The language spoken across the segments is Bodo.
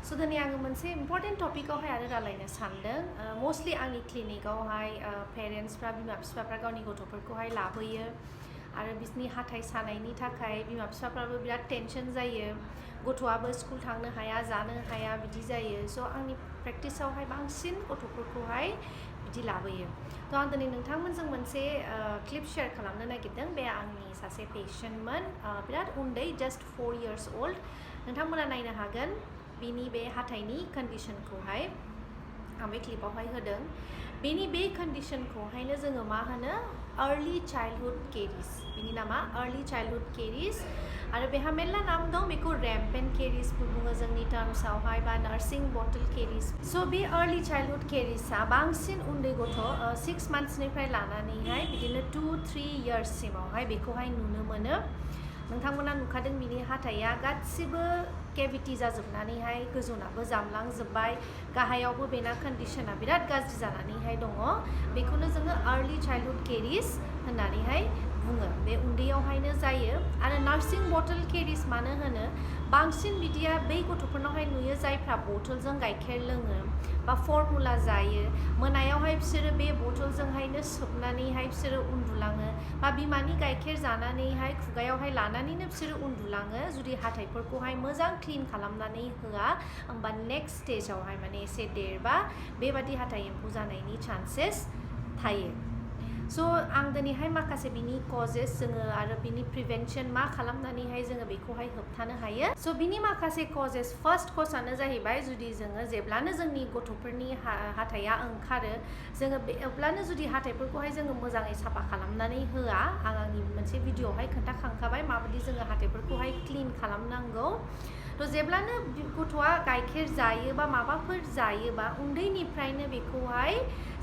So दिनै आङो मोनसे इम्पर्टेन्ट टपिकआवहाय आरो रायलायनो सानदों मोस्टलि आंनि क्लिनिकआवहाय पेरेन्ट्सफ्रा बिमा बिफाफ्रा गावनि गथ'फोरखौहाय लाबोयो आरो बिसोरनि हाथाइ सानायनि थाखाय बिमा बिफाफ्राबो बिराद टेनसन जायो गथ'आबो स्कुल थांनो हाया जानो हाया बिदि जायो स' आंनि प्रेक्टिसावहाय बांसिन गथ'फोरखौहाय बिदि लाबोयो थ' आं दिनै नोंथांमोनजों मोनसे क्लिप शेयार खालामनो नागिरदों बे आंनि सासे पेशेन्टमोन बिराद उन्दै जस्ट 4 years old नोंथांमोना नायनो हागोन बिनि बे हाथाइनि कन्डिशनखौहाय आं बे क्लिपावहाय होदों बेनि बे कन्डिशनखौहायनो जोङो मा होनो अर्ली चाइल्डहुड केरिस बिनि नामा अर्ली चाइल्डहुड केरिस आरो बेहा मेरला नाम दं बेखौ रैम्पेंट केरिसबो बुङो जोंनि टार्म्सआवहाय बा नार्सिं बटल केरिस स' बे अर्ली चाइल्डहुड केरिसआ बांसिन उन्दै गथ' 6 monthsनिफ्राय लानानैहाय बिदिनो 2-3 yearsसिमावहाय बेखौहाय नुनो मोनो नोंथांमोना नुखादों बिनि हाथाइया गासिबो केभिटि जाजोबनानैहाय गोजौनाबो जामलांजोब्बाय गाहायावबो बेना कन्डिशना बिराद गाज्रि जानानैहाय दङ बेखौनो जोङो अर्ली चाइल्डहुड केरिस होननानैहाय बुङो बे उन्दैयावहायनो जायो आरो नार्सिं बटल केरिस मानो होनो बांसिन बिदिया बै गथ'फोरनावहाय नुयो जायफ्रा बटलजों गाइखेर लोङो बा फर्मुला जायो मोनायावहाय बिसोरो बे बटलजोंहायनो सोबनानैहाय बिसोरो उन्दुलाङो बा बिमानि गाइखेर जानानैहाय खुगायावहाय लानानैनो बिसोरो उन्दुलाङो जुदि हाथाइफोरखौहाय मोजां क्लिन खालामनानै होआ होमबा नेक्स्ट स्टेजावहाय माने एसे देरबा बेबादि हाथाइ एम्फौ जानायनि चान्सेस थायो स' आं दिनैहाय माखासे बिनि कजेस जोङो आरो बिनि प्रिभेन्सन मा खालामनानैहाय जोङो बेखौहाय होबथानो हायो स' बिनि माखासे कजेस फार्स्ट कजआनो जाहैबाय जुदि जोङो जेब्लानो जोंनि गथ'फोरनि हाथाइया ओंखारो जोङो अब्लानो जुदि हाथाइफोरखौहाय जोङो मोजाङै साफा खालामनानै होआ आं आंनि मोनसे भिडिअआवहाय खोन्थाखांखाबाय माबायदि जोङो हाथाइफोरखौहाय क्लिन खालामनांगौ थ' जेब्लानो गथ'आ गाइखेर जायो बा माबाफोर जायोबा उन्दैनिफ्रायनो बेखौहाय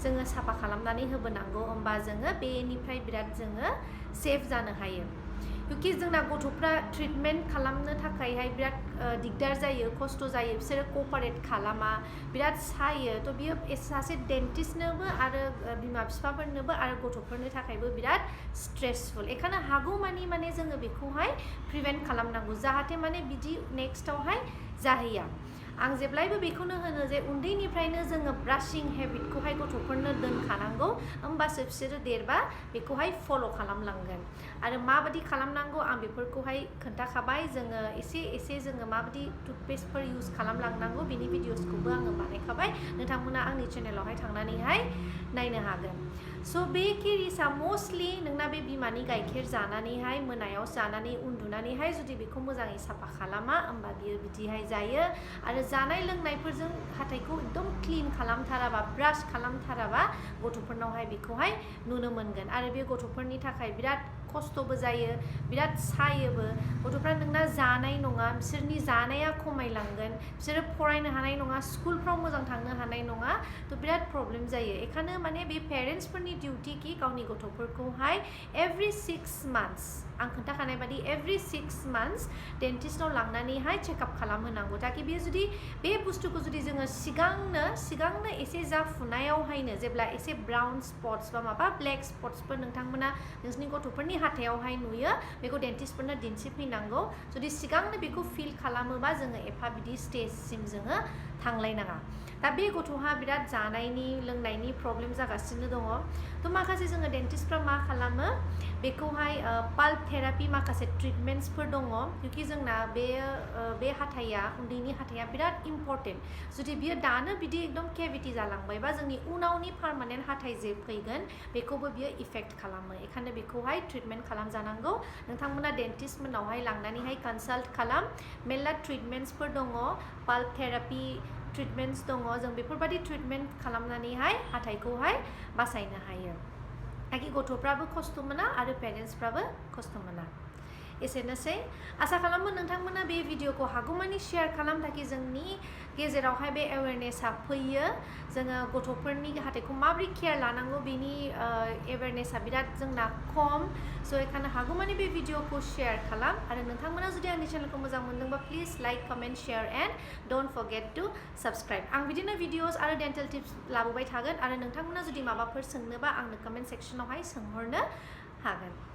जोङो साफा खालामनानै होबोनांगौ होमबा जोङो बेनिफ्राय बिराद जोङो सेफ जानो हायो क्योंकि जोंना गथ'फ्रा ट्रिटमेन्ट खालामनो थाखायहाय बिराद दिगदार जायो खस्थ' जायो बिसोरो कपारेट खालामा बिराद सायो थ' बियो सासे डेन्टिस्टनोबो आरो बिमा बिफाफोरनोबो आरो गथ'फोरनि थाखायबो बिराद स्ट्रेसफुल बेखायनो हागौमानि माने जोङो बेखौहाय प्रिभेन्ट खालामनांगौ जाहाथे माने बिदि नेक्स्टआवहाय जाहैया आं जेब्लायबो बेखौनो होनो जे उन्दैनिफ्रायनो जोङो ब्राशिं हेबिटखौहाय गथ'फोरनो दोनखानांगौ होमबासो बिसोरो देरबा बेखौहाय फल' खालामलांगोन आरो माबायदि खालामनांगौ आं बेफोरखौहाय खोन्थाखाबाय जोङो एसे जोङो माबायदि टुथपेस्टफोर इउज खालामलांनांगौ बिनि भिडिअसखौबो आङो बानायखाबाय नोंथांमोना आंनि चेनेलावहाय थांनानैहाय नायनो हागोन स' बे केरिसआ मोस्टलि नोंना बे बिमानि गाइखेर जानानैहाय मोनायाव जानानै उन्दुनानैहाय जुदि बेखौ मोजाङै साफा खालामा होमबा बियो बिदिहाय जायो आरो जानाय लोंनायफोरजों हाथाइखौ एकदम क्लिन खालामथाराबा ब्रास खालामथाराबा गथ'फोरनावहाय बेखौहाय नुनो मोनगोन आरो बे गथ'फोरनि थाखाय बिराद खस्थ'बो जायो बिराद सायोबो गथ'फ्रा नोंना जानाय नङा बिसोरनि जानाया खमायलांगोन बिसोरो फरायनो हानाय नङा स्कुलफ्राव मोजां थांनो हानाय नङा थ' बिराद प्रब्लेम जायो बेखायनो माने बे पेरेन्ट्सफोरनि डिउटि कि गावनि गथ'फोरखौहाय एभ्रि 6 months आं खोन्थाखानाय बादि एभ्रि 6 months डेन्टिस्टनाव लांनानैहाय चेकआप खालामहोनांगौ ताकि बे जुदि बे बुस्थुखौ जुदि जोङो सिगांनो एसे जाफुनायावहायनो जेब्ला एसे ब्राउन स्पट्स बा माबा ब्लेक स्पट्सफोर नोंथांमोना नोंसिनि गथ'फोरनि हाथायावहाय नुयो बेखौ डेन्टिस्टफोरनो दिन्थिफैनांगौ जुदि सिगांनो बेखौ फिल खालामोबा जोङो एफा बिदि स्टेजसिम जोङो थांलायनाङा दा बे गथ'हा बिराद जानायनि लोंनायनि प्रब्लेम जागासिनो दङ थ' माखासे जोङो डेन्टिस्टफ्रा मा खालामो बेखौहाय पाल्प थेरापि माखासे ट्रिटमेन्ट्सफोर दङ क्योंकि जोंना बे हाथाइया उन्दैनि हाथाइया बिराद इम्पर्टेन्ट जुदि बियो दानो बिदि एकदम केभिटि जालांबायबा जोंनि उनावनि पार्मानेन्ट हाथाइ जे फैगोन बेखौबो बियो इफेक्ट खालामो बेखायनो बेखौहाय ट्रिटमेन्ट खालामजानांगौ नोंथांमोना डेन्टिस्टमोननावहाय लांनानैहाय कनसाल्ट खालाम मेरला ट्रिटमेन्ट्सफोर दङ पाल्प थेरापि ट्रिटमेन्ट्स दङ जों बेफोरबायदि ट्रिटमेन्ट खालामनानैहाय हाथाइखौहाय बासायनो हायो ताकि गथ'फ्राबो खस्थ' मोना आरो पेरेन्ट्सफ्राबो खस्थ' मोना एसेनोसै आसा खालामो नोंथांमोना बे भिडिअखौ हागौमानि शेयार खालाम ताकि जोंनि गेजेरावहाय बे एवेयारनेसा फैयो जोङो गथ'फोरनि हाथाइखौ माबोरै केयार लानांगौ बेनि एवेयारनेसा बिराद जोंना खम स' बेखायनो हागौमानि बे भिडिअखौ शेयार खालाम आरो नोंथांमोना जुदि आंनि चेनेलखौ मोजां मोनदोंबा please like comment share and don't forget to subscribe आं बिदिनो भिडिअस आरो डेन्टेल टिप्स लाबोबाय थागोन आरो नोंथांमोना जुदि माबाफोर सोंनोबा आंनो कमेन्ट सेक्सनावहाय सोंहरनो हागोन